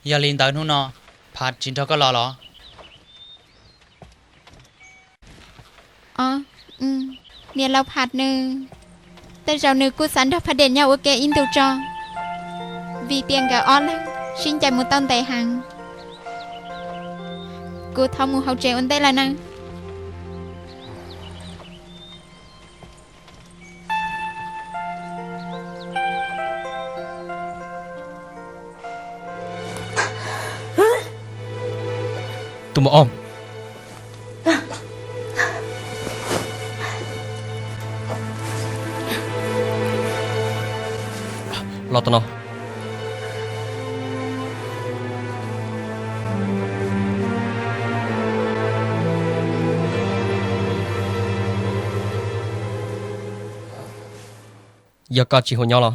Yog li ntawd hnub no Phaj tsis nrog koj los los? Niam laus Phaj nws, tej zaum nws kuj xav nrog Phaj Dej nyob ua ke ib ntus tso, vim tias nkawd ob leeg sib ncaim mus tau ntev heev. Kuv thov mus hauv tsev ua ntej lawm nawb. Tus muam Ob, los tom no. Yog koj tsis hu nyob los?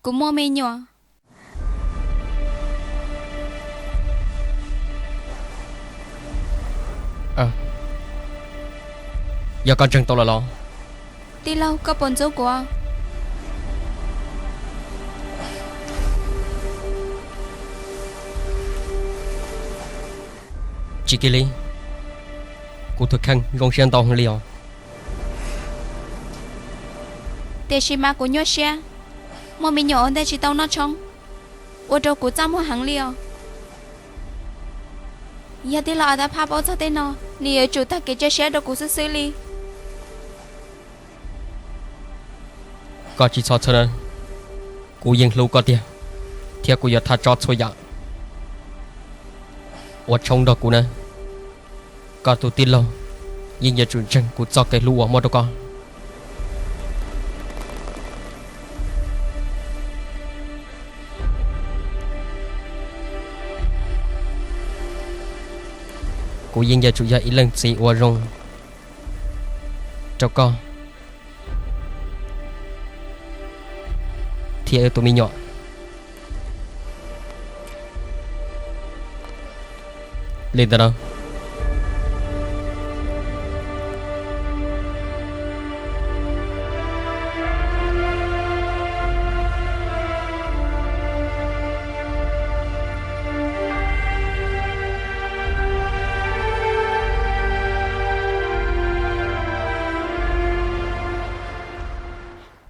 Kuv muaj me nyuam. Yog koj ntseeg tau lawm los? Tij laug, koj puas ntxub kuv? Tsis kiag li, kuv tus kheej zoo siab ntau heev li os. Tiam sis mas kuv nyuaj siab, muaj me nyuam ua ntej tsis tau noj tshoob, ua rau kuv txaj muag heev li os. Yog tij laug Atab Phaj paub txog tej no, nws yuav tsum tag kev cia siab rau kuv xwb xwb li. Koj tsis txhob txhawj na, kuv yeej hlub koj tiag, thiab kuv yuav thaj tso txhua yam. Ua tshoob nrog kuv na, koj tus tij laug yeej yuav tsum ntseeg kuv txoj kev hlub uas muaj rau koj. Kuv yeej yuav tsum yog ib leej txiv uas zoo rau koj thiab wb tus me nyuam. Li ntawd na.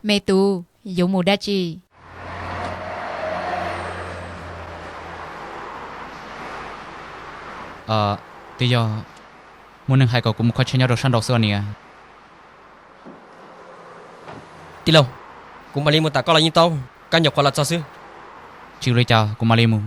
Me tub, yuav mus dab tsi? Twb yog muaj neeg hais kom kuv mus kho tsheb nyob rau sab nraud xwb os niam. Tij laug, kuv mam li mus tam koj los yeej tau, koj nyuam qhuav los txog xwb. Tsis ua li cas, kuv mam li mus.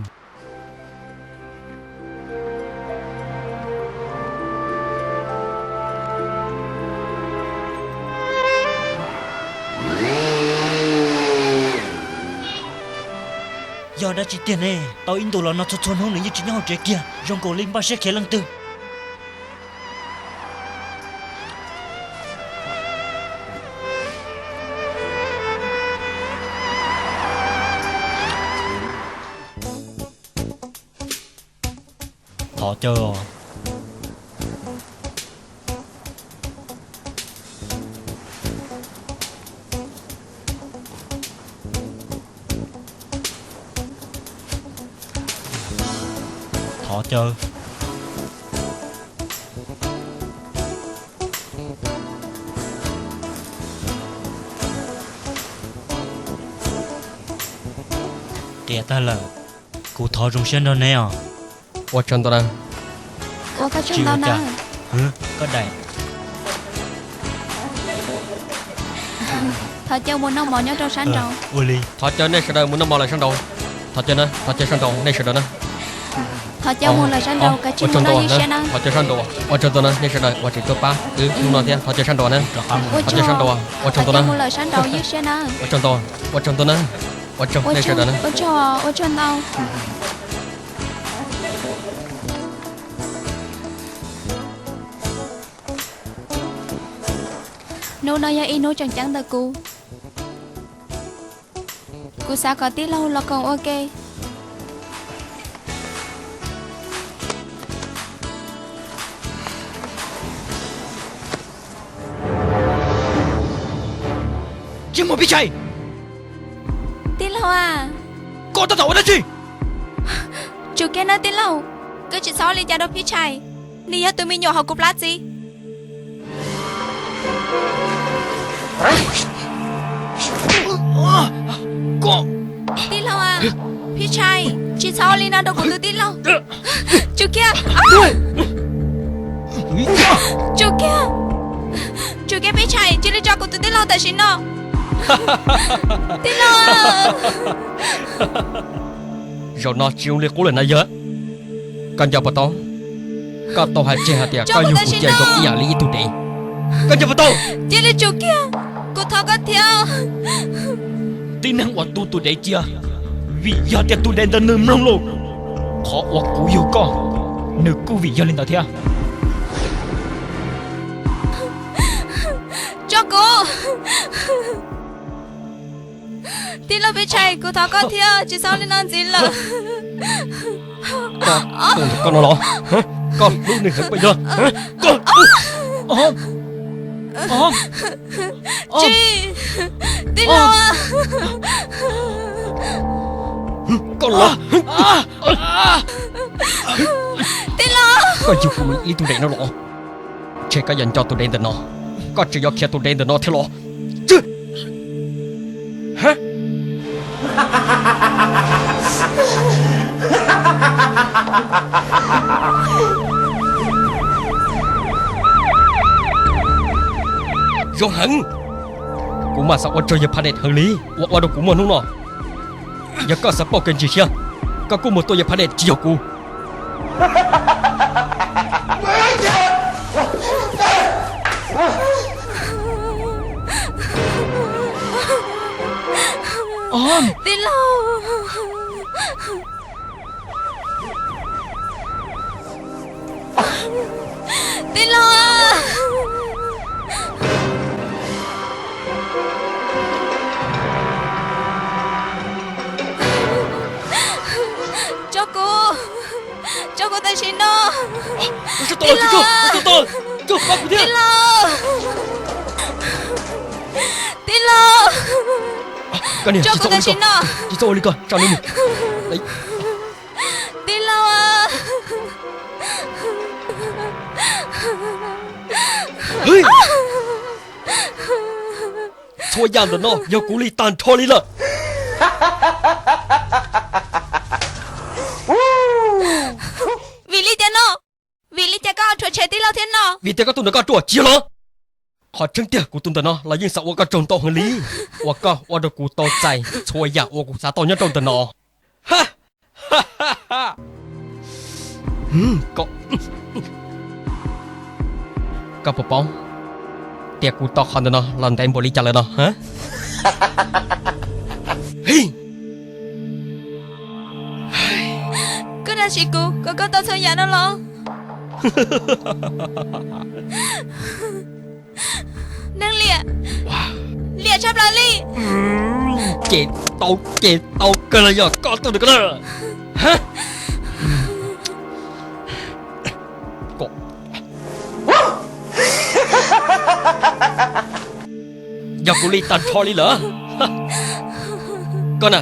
Yog dab tsi tiag ne? Tau ib ntus los no txhua txhua hnub nws yeej tsis nyob hauv tsev kiag, zoo nkaus li npaj siab khiav leej twg. Thov caw os. Thov caw. Qias tag lawm, kuv thov zoo siab nrog neb os. Ua tsaug ntau na. Ua koj tsaug ntau na. Koj daim. Thov caw mus noj mov nyob rau sab nraud. Thov caw nej sawv daws mus noj mov lawm sab nraud. Thov caw na, thov caw sab nraud nej sawv daws na. Thov caw mus lawm sab nraud, kav tsij mus noj ywj siab na. Thov caw sab nraud, ua tsaug ntau na nej sawv daws uas tseem tuaj pab wb hnub no thiab, thov caw sab nraud na. Thov caw sab nraud, ua tsaug ntau na. Mus lawm sab nraud ywj siab na. Ua tsaug ntau, ua tsaug ntau na. Ua tsaug nej sawv daws na. Ua tsaug, ua tsaug ntau. Hnub no yog ib hnub tseem ceeb ntawm kuv. Kuv xav kom tij laug los koom ua ke. Tsis muaj Phij Tshais. Tij laug a. Koj tab tom ua dab tsi? Tsum kiag nawb tij laug, koj tsis txhob ua li cas rau Phij Tshais, nws yog tus me nyuam hauv kuv plab txiv. Tij laug a, Phij Tshais, tsis txhob ua li no rau kuv tus tij laug. Tsum kiag, tsum kiag, tsum kiag Phij Tshais, cia li tso kuv tus tij laug tam sim no. Tij laug a. Zaum no tsis zoo li qub lawm na yawg. Koj nco puas tau, koj tau hais tseg hais tias koj yug kuv cia zoo ib yam li ib tug dev. Koj nco puas tau? Cia li tsum kiag, kuv thov koj thiab. Tib neeg uas tu tus dev cia, vim yog tias tus dev ntawd nws mloog lus, qhov uas kuv yug koj, nws kuj vim yog li ntawd thiab. Tso kuv. Tij laug Phij Tshais, kuv thov koj thiab, tsis txhob li no ntxiv lawm. Koj tus ntawm koj no los? Koj hlub nws heev pob yog? Koj, tij laug, koj los? Tij laug, koj yug kuv ib tug dev no los? Ntshe koj yuav nco tus dev ntawm no, koj tseem yuav khiav tus dev ntawm no thiab los? Zoo heev, kuv mam xav ua tsaug yawg Pha Net heev li uas ua rau kuv muaj hnub no. Yog koj xav pauj kev ntsis thiab, koj kuj mus tua yawg Pha Net tsis yog kuv. Tij laug, tij laug, tso kuv, tso kuv tam sim no. Tij laug, tij laug, tij laug, tso kuv tam sim no. Tij laug, txhua yam ntawm no yog kuv li tag nrho li lawm. Vim li cas no? Vim li cas koj rhuav tshem tij laug thiab no? Vim tias koj tus ntawm koj ruam tsis yog los? Qhov tseeb tiag kuv tus ntawm no los yeej xav ua koj tsaug ntau heev li, uas koj ua rau kuv tau txais txhua yam uas kuv xav tau nyob rau ntawm no. Koj puas paub tias kuv tau qhov ntawm no los ntev npaum li cas lawm no? Koj dag sim kuv kom koj tau txhua yam no los? Neeg liam, liam tshaj plaws li. Ces tau, ces tau kawg los yog koj tus ntawm ko na? Yog kuv li tag nrho li lawm. Koj na,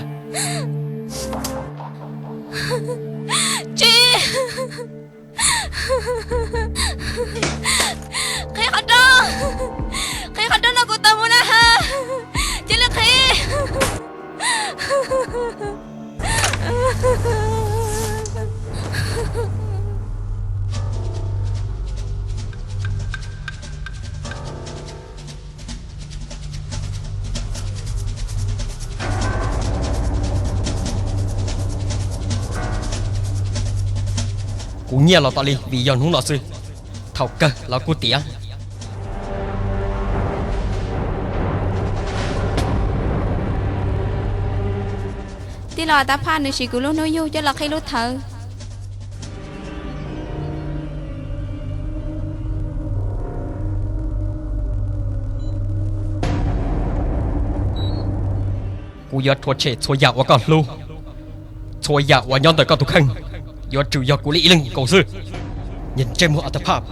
tsis, qhib qhov rooj, qhib qhov rooj no kuv tau mus na ha, cia li qhib. Kuv nyiaj los tas li vim yog hnub no xwb, thaum kawg los kuj tiav. Tij laug Atab Phaj nws siv kuv lub hnub yug coj los qhib lub thawv. Kuv yuav rhuav tshem txhua yam uas koj hlub, txhua yam uas nyob ntawm koj tus kheej, yuav tsum yog kuv li ib leeg nkaus xwb. Niag ntsej muag Atab Phaj.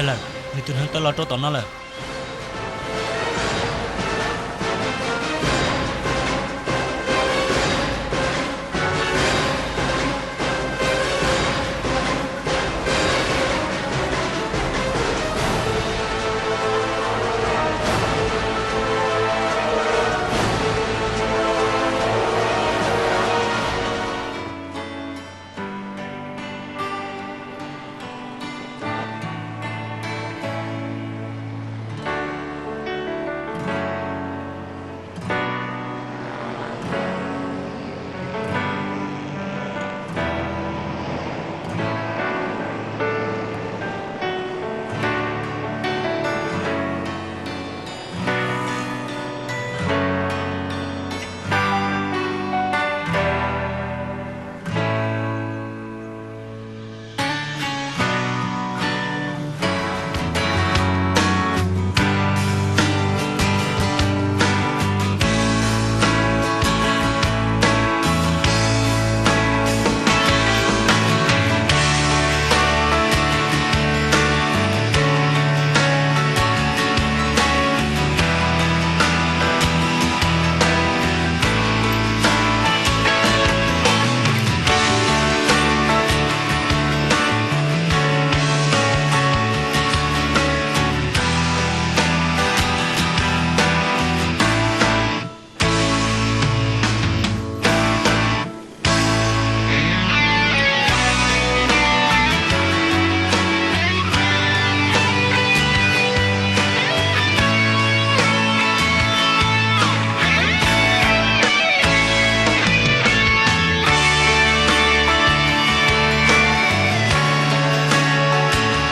lawm, nws tus neeg tawm los rau tom no lawm.